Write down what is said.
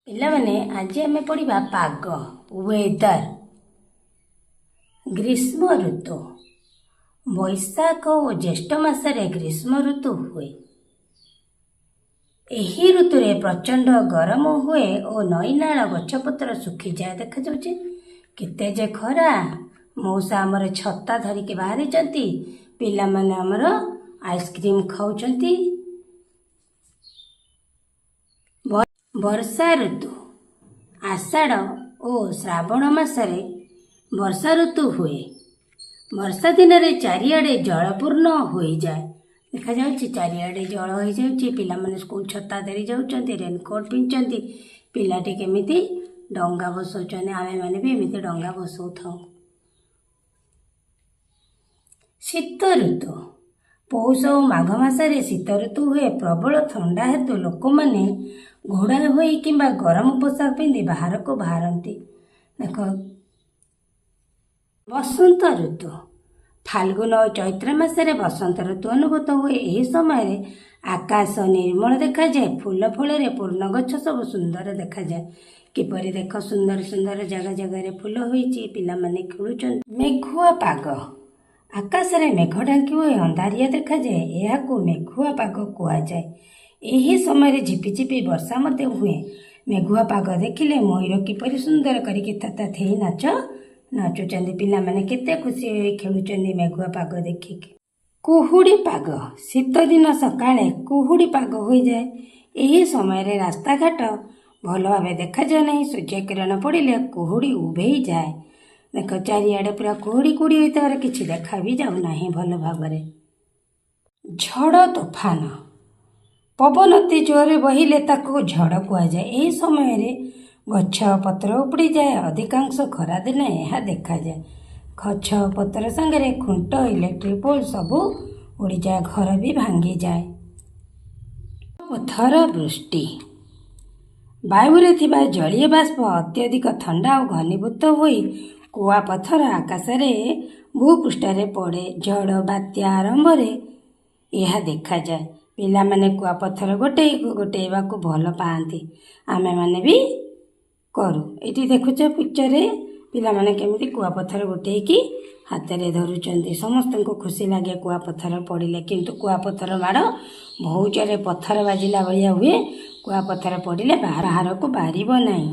ପିଲାମାନେ, ଆଜି ଆମେ ପଢ଼ିବା ପାଗ, ୱେଦର। ଗ୍ରୀଷ୍ମ ଋତୁ। ବୈଶାଖ ଓ ଜ୍ୟେଷ୍ଠ ମାସରେ ଗ୍ରୀଷ୍ମ ଋତୁ ହୁଏ। ଏହି ଋତୁରେ ପ୍ରଚଣ୍ଡ ଗରମ ହୁଏ ଓ ନଈନାଳ, ଗଛପତ୍ର ଶୁଖିଯାଏ। ଦେଖାଯାଉଛି କେତେ ଯେ ଖରା। ମଉସା ଆମର ଛତା ଧରିକି ବାହାରିଛନ୍ତି। ପିଲାମାନେ ଆମର ଆଇସ୍କ୍ରିମ୍ ଖାଉଛନ୍ତି। ବର୍ଷା ଋତୁ। ଆଷାଢ଼ ଓ ଶ୍ରାବଣ ମାସରେ ବର୍ଷା ଋତୁ ହୁଏ। ବର୍ଷା ଦିନରେ ଚାରିଆଡ଼େ ଜଳପୂର୍ଣ୍ଣ ହୋଇଯାଏ। ଦେଖାଯାଉଛି ଚାରିଆଡ଼େ ଜଳ ହୋଇଯାଉଛି। ପିଲାମାନେ ସ୍କୁଲ ଛତା ଧରି ଯାଉଛନ୍ତି, ରେନକୋଟ୍ ପିନ୍ଧିଛନ୍ତି। ପିଲାଟି କେମିତି ଡଙ୍ଗା ଭସଉଛନ୍ତି। ଆମେମାନେ ବି ଏମିତି ଡଙ୍ଗା ଭସଉଥାଉ। ଶୀତ ଋତୁ। ପୌଷ ଓ ମାଘ ମାସରେ ଶୀତ ଋତୁ ହୁଏ। ପ୍ରବଳ ଥଣ୍ଡା ହେତୁ ଲୋକମାନେ ଘୋଡ଼ା ହୋଇ କିମ୍ବା ଗରମ ପୋଷାକ ପିନ୍ଧି ବାହାରକୁ ବାହାରନ୍ତି। ଦେଖ। ବସନ୍ତ ଋତୁ। ଫାଲ୍ଗୁନ ଓ ଚୈତ୍ର ମାସରେ ବସନ୍ତ ଋତୁ ଅନୁଭୂତ ହୁଏ। ଏହି ସମୟରେ ଆକାଶ ନିର୍ମଳ ଦେଖାଯାଏ। ଫୁଲ ଫଳରେ ପୂର୍ଣ୍ଣ ଗଛ ସବୁ ସୁନ୍ଦର ଦେଖାଯାଏ। କିପରି ଦେଖ, ସୁନ୍ଦର ସୁନ୍ଦର ଜାଗା ଜାଗାରେ ଫୁଲ ହୋଇଛି। ପିଲାମାନେ ଖେଳୁଛନ୍ତି। ମେଘୁଆ ପାଗ। ଆକାଶରେ ମେଘ ଢାଙ୍କି ହୋଇ ଅନ୍ଧାରିଆ ଦେଖାଯାଏ। ଏହାକୁ ମେଘୁଆ ପାଗ କୁହାଯାଏ। ଏହି ସମୟରେ ଝିପିଝିପି ବର୍ଷା ମଧ୍ୟ ହୁଏ। ମେଘୁଆ ପାଗ ଦେଖିଲେ ମୟୂର କିପରି ସୁନ୍ଦର କରିକି ଥତା ଥେଇ ନାଚ ନାଚୁଛନ୍ତି। ପିଲାମାନେ କେତେ ଖୁସି ହୋଇ ଖେଳୁଛନ୍ତି ମେଘୁଆ ପାଗ ଦେଖିକି। କୁହୁଡ଼ି ପାଗ। ଶୀତଦିନ ସକାଳେ କୁହୁଡ଼ି ପାଗ ହୋଇଯାଏ। ଏହି ସମୟରେ ରାସ୍ତାଘାଟ ଭଲ ଭାବେ ଦେଖାଯାଏ ନାହିଁ। ସୂର୍ଯ୍ୟକିରଣ ପଡ଼ିଲେ କୁହୁଡ଼ି ଉଭେଇ ଯାଏ। ଦେଖ, ଚାରିଆଡ଼େ ପୁରା କୁହୁଡ଼ି କୁହୁଡ଼ି ହୋଇଥିବାର କିଛି ଦେଖା ବି ଯାଉନାହିଁ ଭଲ ଭାବରେ। ଝଡ଼ ତୋଫାନ। ପବନ ଅତି ଜୋରରେ ବହିଲେ ତାକୁ ଝଡ଼ କୁହାଯାଏ। ଏହି ସମୟରେ ଗଛ ପତ୍ର ଉପୁଡ଼ିଯାଏ। ଅଧିକାଂଶ ଖରାଦିନେ ଏହା ଦେଖାଯାଏ। ଗଛ ପତ୍ର ସାଙ୍ଗରେ ଖୁଣ୍ଟ, ଇଲେକ୍ଟ୍ରିକ୍ ପୋଲ୍ ସବୁ ଉଡ଼ିଯାଏ, ଘର ବି ଭାଙ୍ଗିଯାଏ। ପଥର ବୃଷ୍ଟି। ବାୟୁରେ ଥିବା ଜଳୀୟ ବାଷ୍ପ ଅତ୍ୟଧିକ ଥଣ୍ଡା ଓ ଘନୀଭୂତ ହୋଇ କୁଆପଥର ଆକାରରେ ଭୂପୃଷ୍ଠରେ ପଡ଼େ। ଝଡ଼ ବାତ୍ୟା ଆରମ୍ଭରେ ଏହା ଦେଖାଯାଏ। ପିଲାମାନେ କୁଆପଥର ଗୋଟେଇବାକୁ ଭଲ ପାଆନ୍ତି। ଆମେମାନେ ବି କରୁ। ଏଇଠି ଦେଖୁଛ, ପିକ୍ଚରରେ ପିଲାମାନେ କେମିତି କୁଆପଥର ଗୋଟେଇକି ହାତରେ ଧରୁଛନ୍ତି। ସମସ୍ତଙ୍କୁ ଖୁସି ଲାଗେ କୁଆପଥର ପଡ଼ିଲେ। କିନ୍ତୁ କୁଆପଥର ମାଡ଼ ବହୁତ ଜୋରରେ ପଥର ବାଜିଲା ଭଳିଆ ହୁଏ। କୁଆପଥର ପଡ଼ିଲେ ବାହାରକୁ ବାହାରିବ ନାହିଁ।